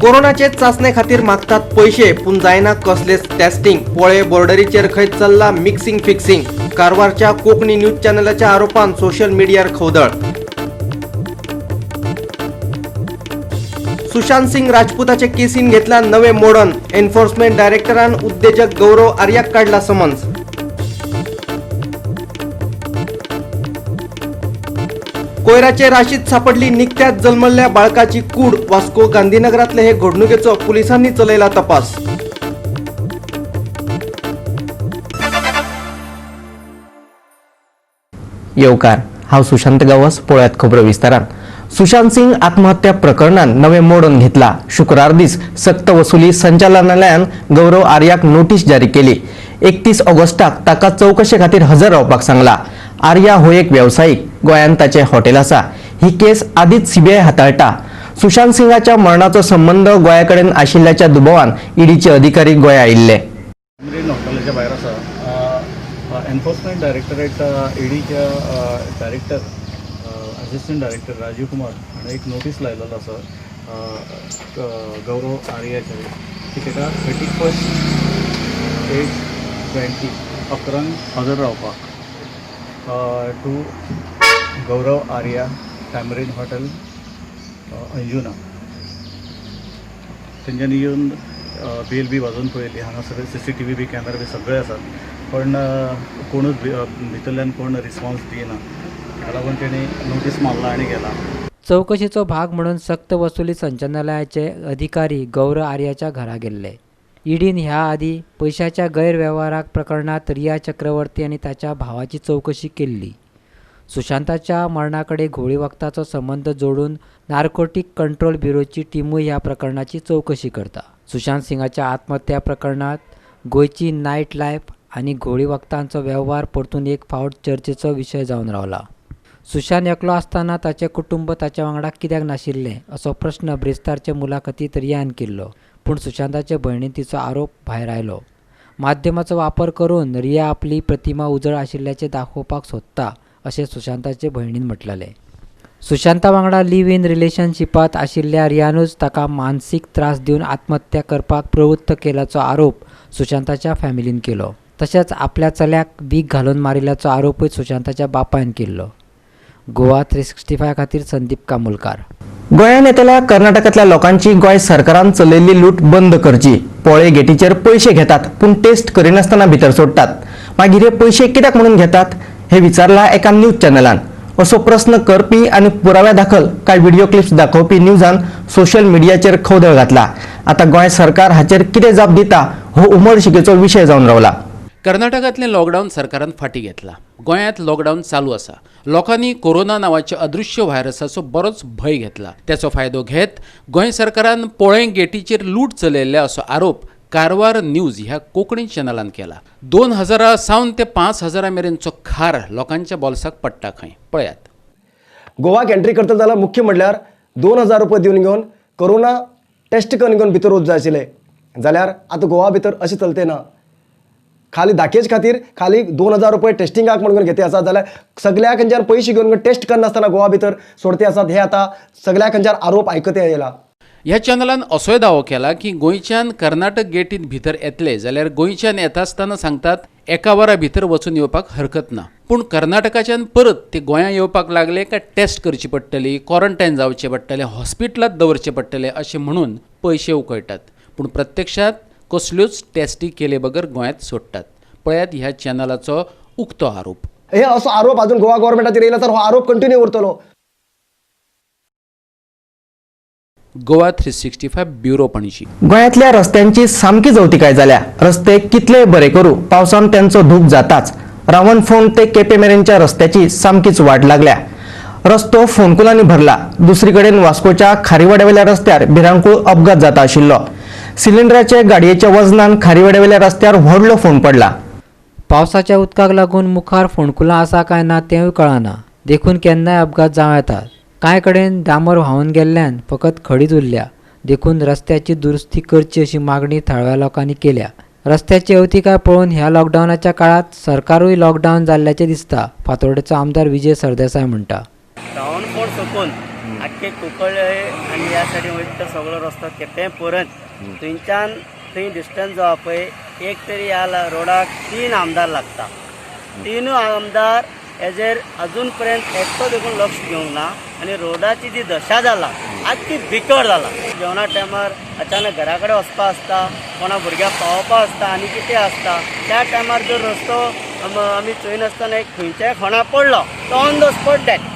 कोरोनाचे चाचणे खातीर मागतात पयशे, पूण जायना कसलेच टेस्टिंग. पोळे बॉर्डरीचेर खंय चल्ला मिक्सिंग फिक्सिंग. कारवारच्या कोंकणी न्यूज चॅनलाच्या आरोपान सोशल मिडियार खवदळ. सुशांत सिंग राजपूताचे केसीन घेतला नवे मोडण. एन्फोर्समेंट डायरेक्टरान उद्देजक गौरव आर्याक काडला समन्स. कोयराचे राशीत सापडली निकत्याच जल्मल्ल्या बाळकाची कूड. वास्को गांधीनगरातले हे घडणुकेचो पोलिसांनी चलयला तपास. येवकार, हांव सुशांत गांवस. पळयात खबरो विस्तारान. सुशांत सिंग आत्महत्या प्रकरणान नवें मोडण घेतला. शुक्रार दीस सक्त वसुली संचालनालयान गौरव आर्याक नोटीस जारी केली. 31 ऑगस्टाक ताका चवकशे खातीर हजर रावपाक सांगला. आर्या हो एक वेवसायीक, गोंयांत ताचें हॉटेल आसा. ही केस आदींच सीबीआय हाताळटा. सुशांत सिंगाच्या मरणाचो संबंद गोंया कडेन आशिल्ल्याच्या दुबावान ईडीचे अधिकारी गोंया आयिल्ले. तामरीन हॉटेलाच्या भायर आसा. एन्फोर्समेंट डायरेक्टरेट, ईडीच्या director, assistant director Rajiv Kumar हाणें एक नोटीस लायलेलो आसा गौरव आर्याचेर की ताका 31/8/20 11 हजर रावपाक to Gaurav Arya, Tamarind hotel, Anjuna. तेंच्यांनी येवन बेल बी वाजोवन पळयली. हांगा सगळे सीसीटीव्ही बी कॅमेरा बी सगळे आसात, पण कोणूच भितरल्यान कोण रिस्पॉन्स दिना. ताका लागून तेणी नोटीस मारला आनी गेला. चवकशेचो भाग म्हणून सक्त वसुली संचालनालयाचे अधिकारी गौरव आर्याच्या घरा गेल्ले. ईडीन ह्या आदी पयशाच्या गैरवेव्हारा प्रकरणात रिया चक्रवर्ती आनी ताच्या भावाची चवकशी केल्ली. सुशांताच्या मरणा कडेन घुंवळी वखदाचो संबंद जोडून नार्कोटीक कंट्रोल ब्युरोची टिमूय ह्या प्रकरणाची चवकशी करता. सुशांत सिंगाच्या आत्महत्या प्रकरणात गोंयची नायट लायफ आनी घुंवळी वखदांचो वेव्हार परतून एक फावट चर्चेचो विशय जावन रावला. सुशांत एकलो आसतना ताचें कुटुंब ताच्या वांगडा कित्याक नाशिल्लें असो प्रस्न ब्रेस्तारचे मुलाखतींत रियान केल्लो, पूण सुशांताचे भयणीन तिचो आरोप भायरायलो. माध्यमाचो वापर करून रिया आपली प्रतिमा उजळ आशिल्ल्याचें दाखोवपाक सोदता अशें सुशांताचे भयणीन म्हटलेलें. सुशांता वांगडा लिव्ह इन रिलेशनशिपांत आशिल्ल्या रियानूच ताका मानसीक त्रास दिवन आत्महत्या करपाक प्रवृत्त केल्याचो आरोप सुशांताच्या फॅमिलीन केलो. तशेंच आपल्या चल्याक वीख घालून मारिल्ल्याचो आरोपूय सुशांताच्या बापायन केल्लो. गोवा 365 खातीर संदीप कामुलकार. गोंयांत येतल्या कर्नाटकांतल्या लोकांची गोंय सरकारान चलयल्ली लूट बंद करची. पोळे गेटीचेर पयशे घेतात, पूण टेस्ट करिनासतना भितर सोडटात. मागीर हे पयशे कित्याक म्हणून घेतात हे विचारला एका न्यूज चॅनलान. असो प्रस्न करपी आनी पुराव्या दाखल कांय व्हिडिओ क्लिप्स दाखोवपी न्यूजान सोशल मिडियाचेर खवदळ घातला. आतां गोंय सरकार हाचेर कितें जाप दिता हो उमळशिकेचो विशय जावन रावला. कर्नाटकांतलें लॉकडावन सरकारान फाटीं घेतला. गोंयांत लॉकडावन चालू आसा. लोकांनी कोरोना नांवाच्या अदृश्य व्हायरसाचो बरोच भंय घेतला. त्याचो फायदो घेत गोंय सरकारान पोळें गेटीचेर लूट चलयल्ल्या असो आरोप कारवार न्यूज ह्या कोंकणी चॅनलान केला. 2000 सावन ते 5000 मेरेनचो खार लोकांच्या बोल्साक पडटा खंय. पळयात. गोवाक एंट्री करतले जाल्यार मुख्य म्हणल्यार 2000 रुपया दिवन घेवन कोरोना टेस्ट करून घेवन भितर वचूंक जाय आशिल्लें. जाल्यार आतां गोवा भितर अशें चलते ना. खाली दाखेज खातीर खाली 2000 रुपया टेस्टिंगाक म्हणून घेते आसात, जाल्यार सगळ्या खंयच्यान पयशे घेवन टेस्ट करनासतना गोवा भितर सोडते आसात. हे आतां सगळ्या खंयच्यान आरोप आयकते येयला. ह्या चॅनलान असोय दावो केला की गोंयच्यान कर्नाटक गेटीत भितर येतले जाल्यार गोंयच्यान येता आसतना सांगतात एका वरा भितर वचून येवपाक हरकत ना, पूण कर्नाटकाच्यान परत ते गोंयां येवपाक लागले काय टेस्ट करची पडटली, क्वॉरंटायन जावचें पडटलें, हॉस्पिटलांत दवरचें पडटलें अशें म्हणून पयशे उकळटात, पूण प्रत्यक्षांत कसल्योच टेस्टी केले बगर गोंयांत सोडटात. पळयात ह्या चॅनलाचो उक्तो आरोप. हे असो आरोप अजून गोवा गव्हर्मेंटाचेर येयला तर हो आरोप कंटिन्यू उरतलो. गोवा 365 ब्युरो, पणजी. गोंयांतल्या रस्त्यांची सामकी जवतिकाय जाल्या. रस्ते कितलेय बरे करूं, पावसान त्यांचो धूप जाताच. रावणफोंड ते केपे मेरेनच्या रस्त्याची सामकीच वाट लागल्या. रस्तो फोंडकुलांनी भरला. दुसरी कडेन वास्कोच्या खारीवाड्यावेल्या रस्त्यार भिरांकूळ अपघात जाता आशिल्लो. सिलिंडराचे गाडयेच्या वजनान खारीवाड्यावेल्या रस्त्यार व्हडलो फोंड पडला. पावसाच्या उदकाक लागून मुखार फोंडकुलां आसा काय ना तेंवूय कळना, देखून केन्नाय अपघात जावं येतात. कांय कडेन डांबर व्हांवन गेल्ल्यान फकत खडीच उरल्या, देखून रस्त्याची दुरुस्ती करची अशी मागणी थळाव्या लोकांनी केल्या. रस्त्याची अवतिकाय पळोवन ह्या लॉकडावनाच्या काळात सरकारूय लॉकडावन जाल्ल्याचें दिसता, फातोर्डेचो आमदार विजय सरदेसाय म्हणटा. रावणफोंड सोंपून आख्खे कुंकळ्ळे आनी ह्या सायडीन वयता तो सगळो रस्तो केपें पर्यंत थंयच्यान थंय डिस्टन्स जो आहा पळय एक तरी ह्या रोडाक 3 आमदार लागता. 3 आमदार हेजेर अजून पर्यंत एकटो देखून लक्ष घेवंक ना आनी रोडाची जी दशा जाला आज ती बिकट जाला. जेवणा टायमार अचानक घरा कडेन वचपा आसता, कोणा भुरग्याक पावोवपा आसता आनी कितें आसता, त्या टायमार जर रस्तो आमी चोयनासतना एक खंयच्याय खणा पडलो तो ऑन the spot death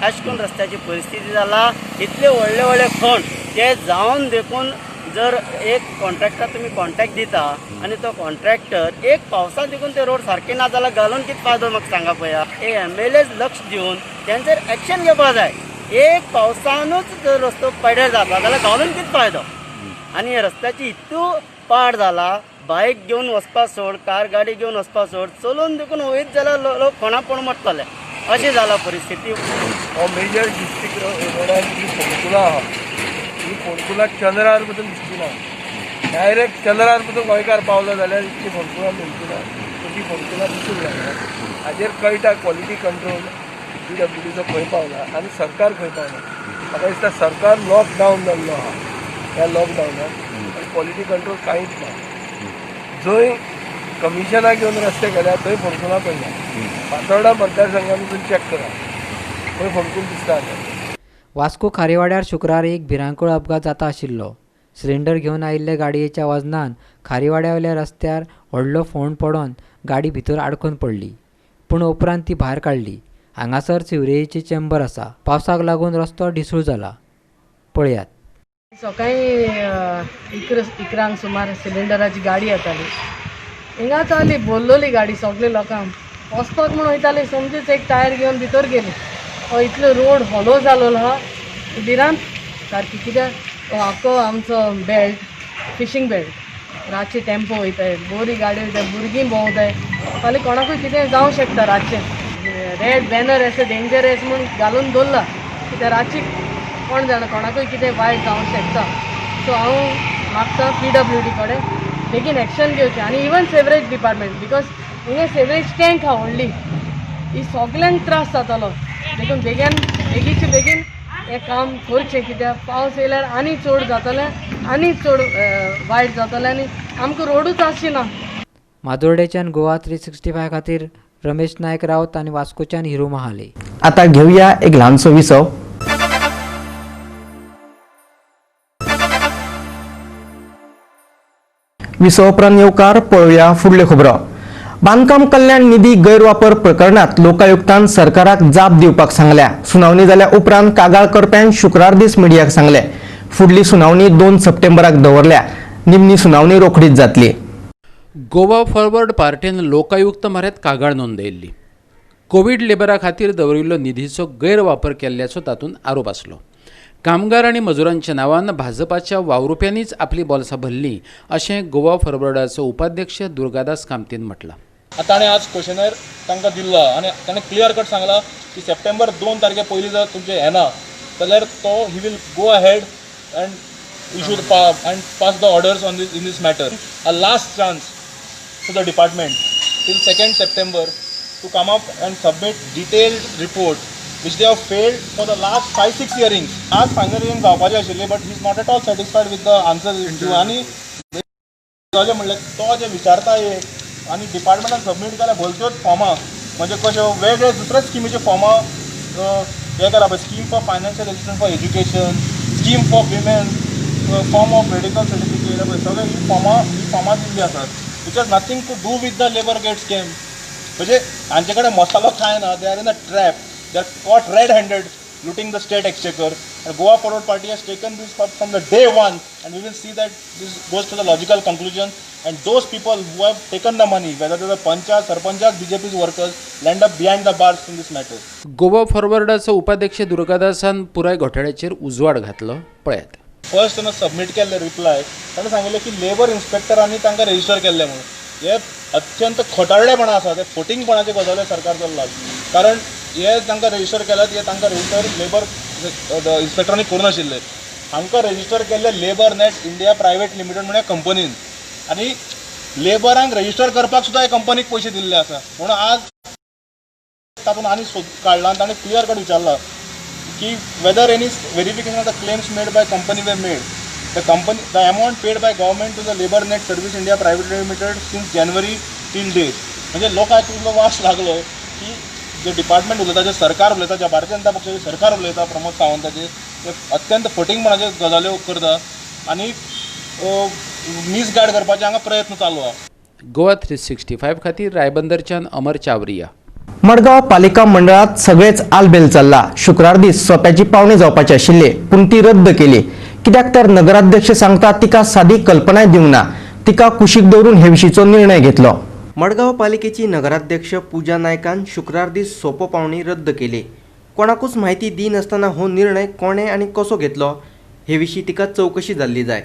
अशें करून रस्त्याची परिस्थिती जाला. इतले व्हडले व्हडले खण ते जावन देखून जर एक कॉन्ट्रॅक्टर तुमी कॉन्ट्रॅक्ट दिता आनी तो कॉन्ट्रॅक्टर एक पावसांत देखून ते रोड सारके ना जाल्यार घालून कितें फायदो म्हाका सांगा पळया. हे एम एल एज लक्ष दिवन तेंचेर एक्शन घेवपा जाय. एक पावसानूच जर रस्तो पेड्यार जाता जाल्यार घालून कितें फायदो. आनी रस्त्याची इतू पाड जाला, बायक घेवन वचपा सोड, कार गाडी घेवन वचपा सोड, चलून देखून वयत जाल्यार लोक कोणा पण मरतले अशी जाला परिस्थिती. हो मेजर डिस्ट्रिक्ट रोडार जी फोंडकुलां आहा ही फोंडकुलां चंद्रार पसून दिसची ना. डायरेक्ट चंद्रार पसून गोंयकार पावलो जाल्यार इतली फोंडकुलां मेळची ना, तशी फोंडकुलां दिसूंक लागना. हाजेर कळटा क्वॉलिटी कंट्रोल PWDचो खंय पावला आनी सरकार खंय पावला. म्हाका दिसता सरकार लॉकडावन जाल्लो आहा ह्या लॉकडावनान आनी क्वॉलिटी कंट्रोल कांयच ना. जंय कमिशनां घेवन रस्ते केल्या थंय फोंडकुलां पडल्या. फातोर्डा मतदारसंघान वचून चॅक करा खंय फोंडकूल दिसता जाल्यार. वास्को खारीवाड्यार शुक्रार एक भिरांकूळ अपघात जाता आशिल्लो. सिलिंडर घेवन आयिल्ले गाडयेच्या वजनान खारीवाड्यावयल्या रस्त्यार व्हडलो फोंड पडोन गाडी भितर आडकून पडली, पूण उपरांत ती भायर काडली. हांगासर सिवरेजीची चेंबर आसा. पावसाक लागून रस्तो ढिसूळ जाला. पळयात. सकाळी 11 सुमार सिलिंडराची गाडी येताली, हिंगाच आली भरलोली गाडी सगळे लोकांक वचपाक म्हूण वयताली, समजीच एक टायर घेवन भितर गेली. हो इतलो रोड हॉलो जालोलो आहा, भिरांत सारकी. कित्याक हो आख्खो आमचो बेल्ट फिशींग बेल्ट, रातचे टेम्पो वयताय, बरी गाडी वयताय, भुरगीं भोंवताय, फाल्यां कोणाकूय कितें जावं शकता. रातचें रेड बॅनर अशें डेंजरस म्हूण घालून दवरला, कित्याक रातची कोण जाणा कोणाकूय कितें वायट जावंक शकता. सो हांव मागता PWD कडेन बेगीन एक्शन घेवचें आनी इवन सेवरेज डिपार्टमेंट, because हिंगा सेवरेज टँक आहा व्हडली, ही सगल्यांक त्रास जातलो. देखून बेगीन बेगीचे बेगीन हें काम करचें, कित्याक पावस येयल्यार आनी चड जातलें, आनी चड वायट जातलें आनी आमकां रोडूच आसची ना. माजोर्डेच्यान गोवा 365 खातीर रमेश नायक राऊत आनी वास्कोच्यान हिरू महाले. आता घेऊया एक ल्हानसो विसव. विसव उपरांत येवकार पळोवया फुडल्यो खबरो. बांदकाम कल्याण निधी गैरवापर प्रकरणात लोकायुक्तान सरकाराक जाप दिवपाक सांगल्या. सुनावणी जाल्या उपरांत कागाळ करप्यान शुक्रार दीस मिडियाक सांगले. फुडली सुनावणी 2 सप्टेंबराक दवरल्या. निमणी सुनावणी रोखडीच जातली. गोवा फॉरवर्ड पार्टीन लोकायुक्त म्हऱ्यांत कागाळ नोंदयल्ली. कोवीड लेबरा खातीर दवरिल्लो निधीचो गैरवापर केल्ल्याचो तातूंत आरोप आसलो. कामगार आनी मजुरांच्या नांवान भाजपाच्या वावरुप्यांनीच आपली बोल्सां भरलीं अशें गोवा फॉरवर्डाचो उपाध्यक्ष दुर्गादास कामतीन म्हटलां. ताणें आज क्वेशनर तांकां दिल्लो आनी ताणें क्लियर कट सांगलां की सप्टेंबर 2 तारखे पयलीं जर तुमचें येना जाल्यार तो he will go ahead and issue and pass the orders on this in this matter. A last chance to the department till 2 September to come up and submit detailed report which they have failed for the last 5-6 hearings. आज final hearing जावपाची आशिल्ली, but he is not at all satisfied with the answer. आनी जालें म्हणल्यार तो जे विचारता एक आनी डिपार्टमेंटान सबमीट केल्या भलत्योच फॉर्मां, म्हणजे कश्यो वेगळे दुसऱ्या स्किमीच्यो फॉर्मां हें केला पळय, scheme for financial assistance for education, scheme for women, form of medical certificate, पळय सगळे ही फॉर्मां दिल्ली आसात which has nothing to do with the labour gate scheme. म्हणजे हांचे कडेन मसालो कांय ना, they are in a trap, they are caught red handed looting the state exchequer. And Goa Forward Party has taken this up from the day one, and we will see that this goes to the logical conclusion, and those people who have taken the money, whether they are panchas, sarpanchas, BJP's workers, land up behind the bars in this matter. Goa फॉरवर्डाचो उपाध्यक्ष दुर्गादासान पुराय घोटाळ्याचेर उजवाड घातलो. पळयात. First तेन्ना submit केल्ले reply ताणें सांगिल्लें की लेबर इन्स्पेक्टरांनी तांकां रेजिस्टर केल्लें म्हणून. हे अत्यंत खोटारडेपणां आसा, ते फोटिंगपणाचे गजाली सरकार चल्लां, कारण हे तांकां रेजिस्टर केल्यात, हे तांकां रेजिस्टर लेबर इन्स्पेक्टरांनी करूं नाशिल्ले. हांकां रेजिस्टर केल्ले labour net India private limited म्हणून कंपनीन, आनी लेबरांक रेजिस्टर करपाक सुद्दां हे कंपनीक पयशे दिल्ले आसा. म्हणून आज तातूंत आनी सोद काडला आनी ताणें क्लियर कट विचारला की whether any verification of the claims made by company were made. The company the amount paid by government to the Labour Net Service India Private Limited since January till date. म्हणजे लोकांक इतलो वास लागलो की जे department उलयता, जे सरकार उलयता, ज्या भारतीय जनता पक्षाचे सरकार उलयता प्रमोद सावंताचे, ते अत्यंत फटींगपणाच्यो गजाल्यो करता आनी मिसगायड करपाचे हांगा प्रयत्न चालू आहा. गोवा 365 खातीर रायबंदरच्यान अमर चावरिया. मडगांव पालिका मंडळात सगळेच आलबेल चल्ला. शुक्रार दीस सोप्याची पावणी जावपाची आशिल्ली, पूण ती रद्द केली. कित्याक तर नगराध्यक्ष सांगता तिका सादी कल्पनाय दिवंक ना. तिका कुशीक दवरून हे विशींचो निर्णय घेतलो. मडगांव पालिकेची नगराध्यक्ष पूजा नायकान शुक्रार दीस सोपो पावणी रद्द केली. कोणाकूच म्हायती दिनासतना हो निर्णय कोणे आनी कसो घेतलो हे विशीं तिका चवकशी जाल्ली जाय.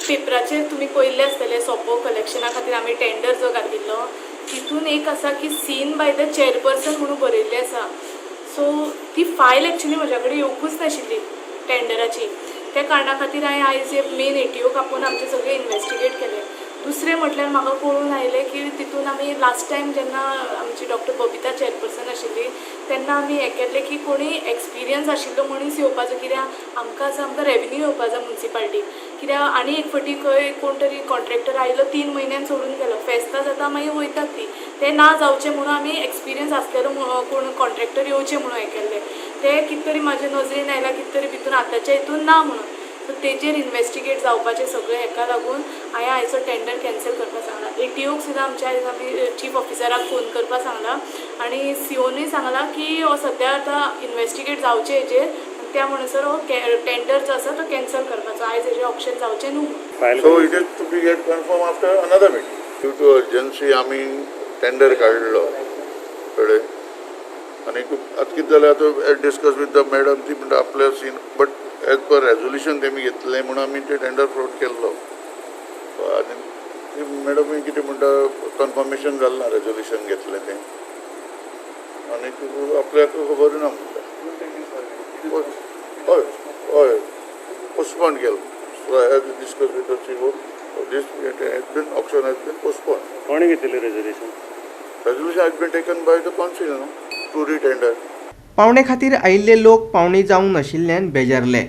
पेपराचेर तुमी पळयल्ले आसतले सोपो कलेक्शना खातीर आमी टेंडर जो घातिल्लो तितून एक आसा की सीन बाय the chairperson म्हणून बरयल्लें आसा. सो ती फायल एक्चुली म्हज्या कडेन येवकूच नाशिल्ली टेंडराची. त्या कारणा खातीर हांवें आयज मेन एटीओक आपोवन आमचें सगळें इन्वेस्टिगेट केलें. दुसरें म्हटल्यार म्हाका कळून आयलें की तितून आमी लास्ट टायम जेन्ना आमची डॉक्टर बबिता चेअरपर्सन आशिल्ली तेन्ना आमी हें केल्लें की कोणी एक्सपिरियन्स आशिल्लो मनीस येवपाचो, कित्याक आमकां आसा आमकां रेवेन्यू येवपा जाय मुन्सिपाल्टीक. कित्याक आनी एक फावटी खंय कोण तरी कॉन्ट्रॅक्टर आयलो 3 म्हयन्यान सोडून गेलो, फेस्तां जाता मागीर वयतात ती, तें ना जावचें म्हणून आमी एक्सपिरियन्स आसलेलो कोण कॉन्ट्रॅक्टर येवचें म्हणून हें केल्लें. तें कितें तरी म्हाज्या नजरेन आयलां कितें तरी भितून आतांच्या हितून ना म्हणून, सो तेजेर इन्वेस्टिगेट जावपाचें सगळें. हेका लागून हांवें आयचो टेंडर कॅन्सल करपाक सांगलां. एटीओक सुद्दां आमच्या आयज आमी चीफ ऑफिसराक फोन करपाक सांगलां आनी सीओनूय सांगलां की हो सद्या आतां इन्वेस्टिगेट जावचें हेजेर, त्या म्हणसर हो टेंडर जो आसा तो कॅन्सल करपाचो, आयज हेजेर ऑप्शन जावचें न्हू. So it is to be get confirm after another meeting. Due to urgency आमी टेंडर काडलो कळ्ळें. आनी आतां कितें जालें आतां डिस्कस विथ the madam, ती म्हणटा आपल्या scene but as per resolution तेमी घेतलें म्हणून आमी ते टेंडर फ्लोट केल्लो. आनी ती मॅडम कितें म्हणटा कन्फर्मेशन जालें ना रेजोल्युशन घेतलें तें, आनी आपल्याक खबर ना म्हणटा. हय हय पोस्टपोन केलो. As discuss with the CO, this has been auction has been postpone. कोणें घेतिल्लें resolution? Resolution has been taken by the council न्हू टू रिटेंडर. पावणे खातीर आयिल्ले लोक पावणी जावंक नाशिल्ल्यान बेजारले.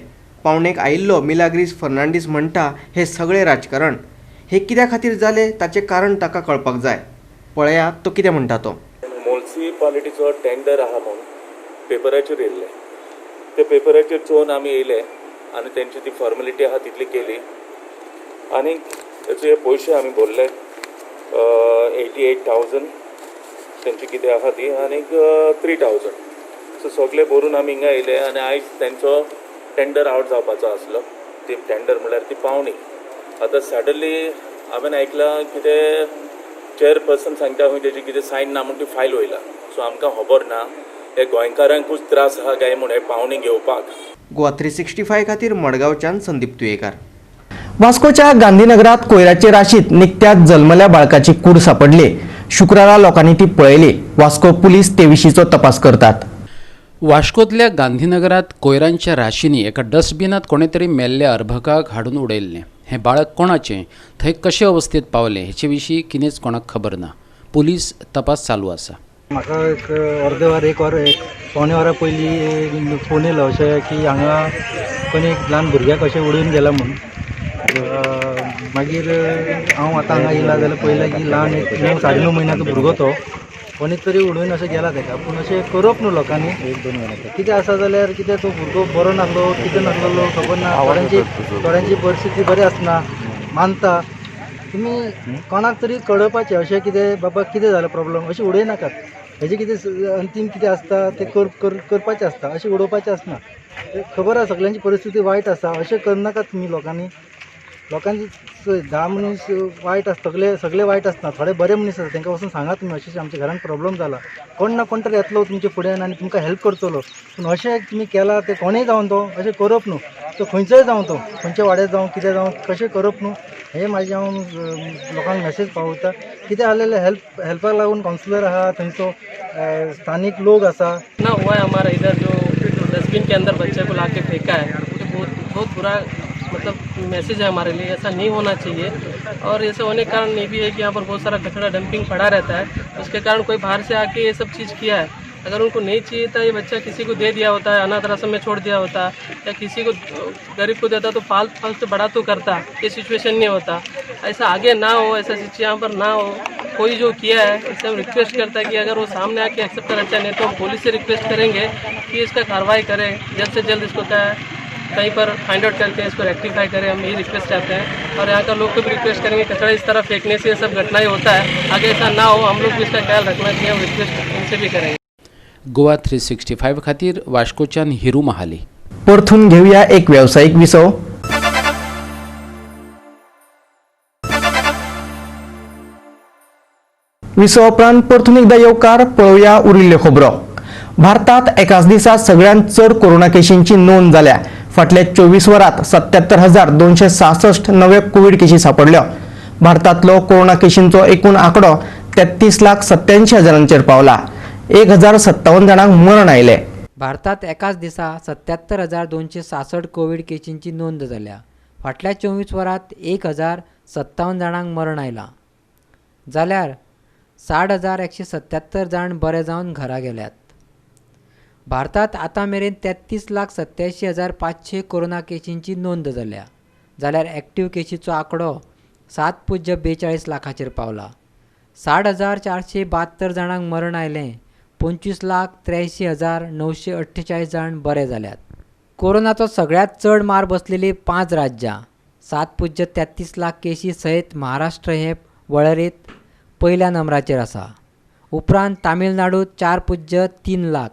पावणेक आयिल्लो मिलाग्रीस फर्नांडीस म्हणटा हे सगळे राजकारण, हे कित्या खातीर जालें ताचें कारण ताका कळपाक जाय. पळयात तो कितें म्हणटा तो. मुन्सिपालिटीचो टेंडर आहा म्हणून पेपराचेर येयल्ले, ते पेपराचेर चोवन आमी येयले आनी तेंची ती फॉर्मेलिटी आहा तितली केली आनी तेचे पयशे आमी भरले 88,000 तेंची कितें आहा ती आनीक 3,000. सो सगळे भरून आमी हिंगा येयले आनी आयज तेंचो टेंडर आवट जावपाचो आसलो. ती टेंडर म्हणल्यार ती पावणी. आतां सडनली हांवें आयकलां कितें चेअरपर्सन सांगता खंय तेजी कितें सायन ना म्हूण ती फायल वयला. सो आमकां खबर ना हे गोंयकारांकूच त्रास आहा काय म्हूण हे पावणी घेवपाक. गोवा 365 खातीर मडगांवच्यान संदीप तुयेकार. वास्कोच्या गांधीनगरात कोयराचे राशीत निकत्याच जल्मल्या बाळकाची कूड सापडली. शुक्रारा लोकांनी ती पळयली. वास्को पुलीस ते विशींचो तपास करतात. वास्कोतल्या गांधीनगरात कोयरांच्या राशींनी एका डस्टबिनात कोणे तरी मेल्ल्या अर्भकाक हाडून उडयल्लें. हें बाळक कोणाचें, थंय कशे अवस्थेत पावलें हेचे विशीं कितेंच कोणाक खबर ना. पुलीस तपास चालू आसा. म्हाका एक अर्दे वर एक वर एक पावणे वरां पयलीं फोन येयलो अशें की हांगा कोणी एक ल्हान भुरग्याक अशें उडोवन गेला म्हूण. मागीर हांव आतां हांगा येयला जाल्यार पळयलें की ल्हान एक 9 साडे 9 म्हयन्याचो भुरगो तो कोणी तरी उडोवन अशें गेला तेका. पूण अशें करप न्हू लोकांनी. कितें आसा जाल्यार कितें तो भुरगो बरो नासलो कितें नासलो खबर ना. थोड्यांची परिस्थिती बरी आसना मानता. तुमी कोणाक तरी कळोवपाचें अशें कितें बाबा कितें जालें प्रॉब्लम अशें उडय नाकात. हेजें कितें अंतीम कितें आसता तें करपाचें आसता, अशें उडोवपाचें आसना. खबर आसा सगल्यांची परिस्थिती वायट आसा, अशें करनाकात तुमी लोकांनी. लोकांची 10 मनीस वायट आसता, सगळे वायट आसना, थोडे बरे मनीस आसता तांकां वचून सांगात तुमी अशें आमच्या घरान प्रॉब्लम जाला. कोण ना कोण तरी येतलो तुमच्या फुड्यान आनी तुमकां हेल्प करतलो. पूण अशें तुमी केलां तें कोणूय जावन तो अशें करप न्हू. तो खंयचोय जावं, तो खंयच्या वाड्यार जावं कितें जावं कशें करप न्हू. हें म्हाजें हांव लोकांक मेसेज पावयता. कितें जालें हेल्पाक लागून कावन्सिलर आहा थंयचो, स्थानीक लोक आसा. ना हुआ है हमारा इधर जो डस्टबिन के अंदर बच्चे को ला के फेंका है, बहुत बहुत बुरा मतलब मैसेज है हमारे लिए. ऐसा नहीं होना चाहिए. और ऐसा होने के कारण ये भी है कि यहाँ पर बहुत सारा कचरा डंपिंग पड़ा रहता है, उसके कारण कोई बाहर से आके ये सब चीज़ किया है. अगर उनको नहीं चाहिए था, ये बच्चा किसी को दे दिया होता है, अनाथ आश्रम में छोड़ दिया होता या किसी को गरीब को देता तो पाल पाल से बड़ा तो करता, ये सिचुएशन नहीं होता। ऐसा आगे ना हो, ऐसा सिचुएशन यहाँ पर ना हो। कोई जो किया है उससे हम रिक्वेस्ट करता है कि अगर वो सामने आके एक्सेप्ट करना चाहे, नहीं तो हम पुलिस से रिक्वेस्ट करेंगे कि इसका कार्रवाई करें, जल्द से जल्द इसको क्या कहीं पर फाइंड आउट करके इसको रेक्टिफाई करें, हम यही रिक्वेस्ट चाहते हैं। और यहाँ का लोग को भी रिक्वेस्ट करेंगे, कचरा इस तरह फेंकने से ये सब घटनाएं होता है, आगे ऐसा ना हो, हम लोग भी इसका ख्याल रखना चाहिए, हम रिक्वेस्ट उनसे भी करेंगे। गोवा 365 खातीर वास्कोच्यान हिरू महाली। परतून घेऊया एक व्यावसायिक विसव। विसवा उपरांत परतून एकदा येवकार, पळोवया उरिल्ल्यो खबरो। भारतात एकाच दिसा सगळ्यांत चड कोरोना केशींची नोंद जाल्या। फाटल्या 24 वरांत 77,266 नवे कोवीड केशी सापडल्यो। भारतांतलो कोरोना केशींचो एकूण आंकडो 33,87,000 पावला। 1,057 जाणांक मरण आयलें। भारतात एकाच दिसा 77,266 कोवीड केशींची नोंद जाल्या। फाटल्या 24 वरांत 1,057 जाणांक मरण आयलां, जाल्यार 60,177 जाण बरे जावन घरा गेल्यात। भारतात आतां मेरेन 33,87,500 कोरोना केशींची नोंद जाल्या, जाल्यार एक्टिव्ह केशीचो आंकडो 7.42 लाखाचेर पावला। 60,472 जाणांक मरण आयलें। 25,83,948 जाण बरे जाल्यात। कोरोनाचो सगळ्यांत चड मार बसलेली 5 राज्यां 7.33 लाख केशी सयत महाराष्ट्र हे वळेरेंत पयल्या नंबराचेर आसा। उपरांत तामिळनाडू 4.3 लाख,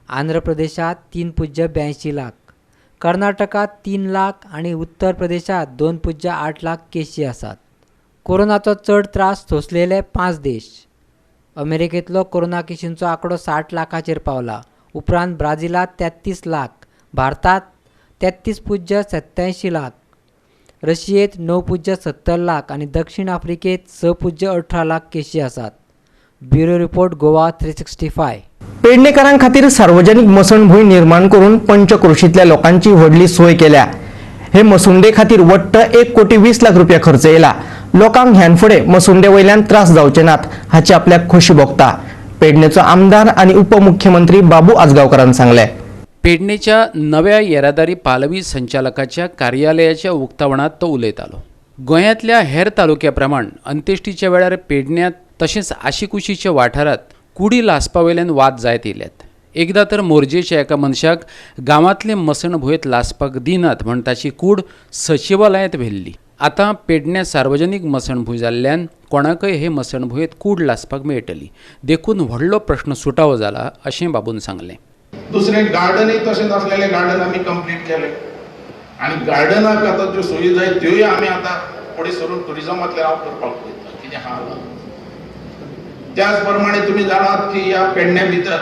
आंध्र प्रदेशांत 3.82 लाख, कर्नाटकांत 3 लाख आनी उत्तर प्रदेशांत 2.8 लाख केशी आसात। कोरोनाचो चड त्रास सोंसलेले 5 देश। अमेरिकेंतलो कोरोना केशींचो आंकडो 60 लाखाचेर पावला। उपरांत ब्राझिलांत 33 लाख, भारतांत 33.87 लाख, रशियेंत 9.70 लाख आनी दक्षिण आफ्रिकेंत 6.18 लाख केशी आसात। Bureau report, Goa 365। पेडणेकारां खातीर सार्वजनिक मसणभूंय निर्माण करून पंचक्रोशींतल्या लोकांची व्हडली सोय केल्या। हे मसुंडे खातीर वट्ट 1,20,00,000 रुपया खर्च येयला। लोकांक ह्यान फुडें मसुंडे वयल्यान त्रास जावचे नात हाची आपल्याक खोशी भोगता, पेडणेचो आमदार आनी उपमुख्यमंत्री बाबू आजगांवकारान सांगलें। पेडणेच्या नव्या येरादारी पालवी संचालकाच्या कार्यालयाच्या उक्तावणात तो उलयतालो। गोंयांतल्या हेर तालुक्या प्रमाण अंत्येष्टीच्या वेळार पेडण्यांत तशेंच आशिकुशीच्या वाठारांत कुडी लासपा वयल्यान वाद जायत येयल्यात। एकदां तर मोरजेच्या एका मनशाक गांवांतले मसणभुंयेंत लासपाक दिनात म्हण ताची कूड सचिवालयांत व्हेल्ली। आतां पेडण्या सार्वजनीक मसणभूंय जाल्ल्यान कोणाकय हे मसणभुंयेंत कूड लासपाक मेळटली, देखून व्हडलो प्रश्न सुटावो जाला अशें बाबून सांगलें। दुसरें गार्डनूय तशेंच आसलेलें गार्डन आमी कंप्लीट केलें आनी गार्डनाक आतां ज्यो सोयी जाय त्योय आमी आतां फुडें सरून ट्युरिजमांतल्यान हांव करपाक पळयता कितें आहा। त्याच प्रमाणे तुमी जाणात की ह्या पेडण्या भितर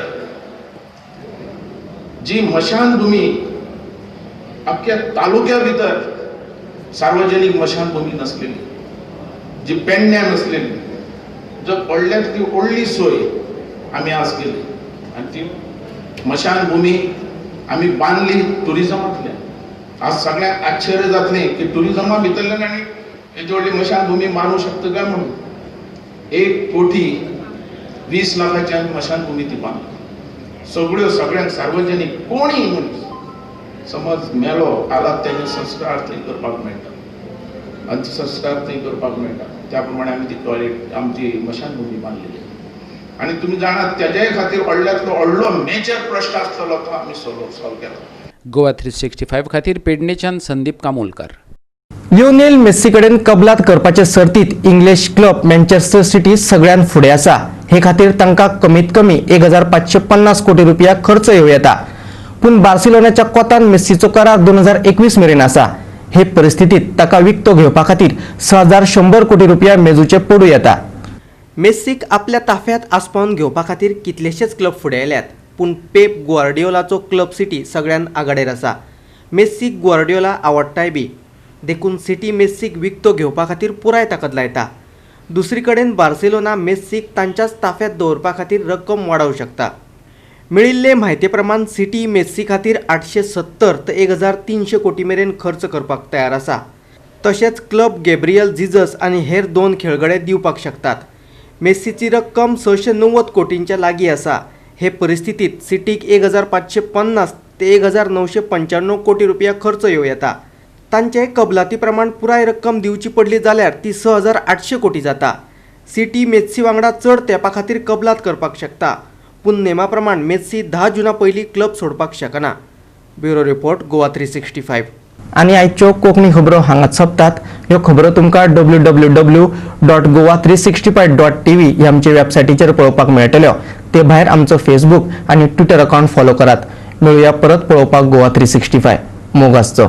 जी मशानभूमी अख्ख्या तालुक्या भितर सार्वजनिक मशानभूमी नसलेली, जी पेडण्या नसलेली, जर व्हडल्यांतली व्हडली सोय आमी आज केली आनी ती मशानभूमी आमी बांदली ट्युरिजमांतल्यान। आज सगळ्यांक आश्चर्य जातलें की ट्युरिजमा भितरल्यान आनी येदी व्हडली मशानभूमी बांदूंक शकता काय म्हणून। 1,20,00,000 आमी मशानभूमी ती बांदली। सगळ्यो सगळ्यांक सार्वजनीक कोणीय मनीस समज मेलो आलात तेजे संस्कार थंय करपाक मेळटा, अंत्यसंस्कार थंय करपाक मेळटा। त्या प्रमाणे आमी ती टॉयलेट आमची मशानभूमी बांदलेली आनी तुमी जाणात तेजेय खातीर व्हडल्यांतलो व्हडलो मेजर प्रश्न आसतलो तो आमी सॉल्व केला। गोवा 365 खातीर पेडणेच्यान संदीप कामोलकर। लिओनेल मेस्सी कडेन कबलात करपाचे सर्तीत इंग्लिश क्लब मँचेस्टर सिटी सगळ्यांत फुडें आसा। हे खातीर तांकां कमीत कमी 1,550 कोटी रुपया खर्च येवं येता। पूण बार्सिलोनाच्या कोतान मेस्सीचो करार 2021 मेरेन आसा। हे परिस्थितीत ताका विकतो घेवपा खातीर 6,100 कोटी रुपया मेजूचे पडूं येता। मेस्सीक आपल्या ताफ्यांत आसपावन घेवपा खातीर कितलेशेच क्लब फुडें आयल्यात, पूण पेप गुआर्डियोलाचो क्लब सिटी सगळ्यांत आघाडेर आसा। मेस्सीक गुआर्डियोला आवडटाय बी, देखून सिटी मेस्सीक विकतो घेवपा खातीर पुराय ताकद लायता। दुसरी कडेन बार्सिलोना मेस्सीक तांच्याच ताफ्यांत दवरपा खातीर रक्कम वाडोवंक शकता। मेळिल्ले म्हायती प्रमाण सिटी मेस्सी खातीर 870 ते 1,300 कोटी मेरेन खर्च करपाक तयार आसा। तशेंच क्लब गॅब्रियल जिजस आनी हेर 2 खेळगडे दिवपाक शकतात। मेस्सीची रक्कम 690 कोटींच्या लागीं आसा। हे परिस्थितीत सिटीक 1550 ते 1995 कोटी रुपया खर्च येवं येता. तांचे कबलाती प्रमाण पुराय रक्कम दिवची पडली जाल्यार ती 6800 कोटी जाता. सिटी मेत्सी वांगडा चड तेंपा खातीर कबलात करपाक शकता, पूण नेमा प्रमाण मेत्सी 10 जुना पयलीं क्लब सोडपाक शकना. Bureau report, Goa 365. आनी आयच्यो कोंकणी खबरो हांगाच सोंपतात. ह्यो खबरो तुमकां www.goa365.tv ह्या आमचे वेबसायटीचेर पळोवपाक मेळटल्यो. ते भायर आमचो फेसबूक आनी ट्विटर अकावंट फॉलो करात. मेळुया परत पळोवपाक गोवा 365. मोग आसचो.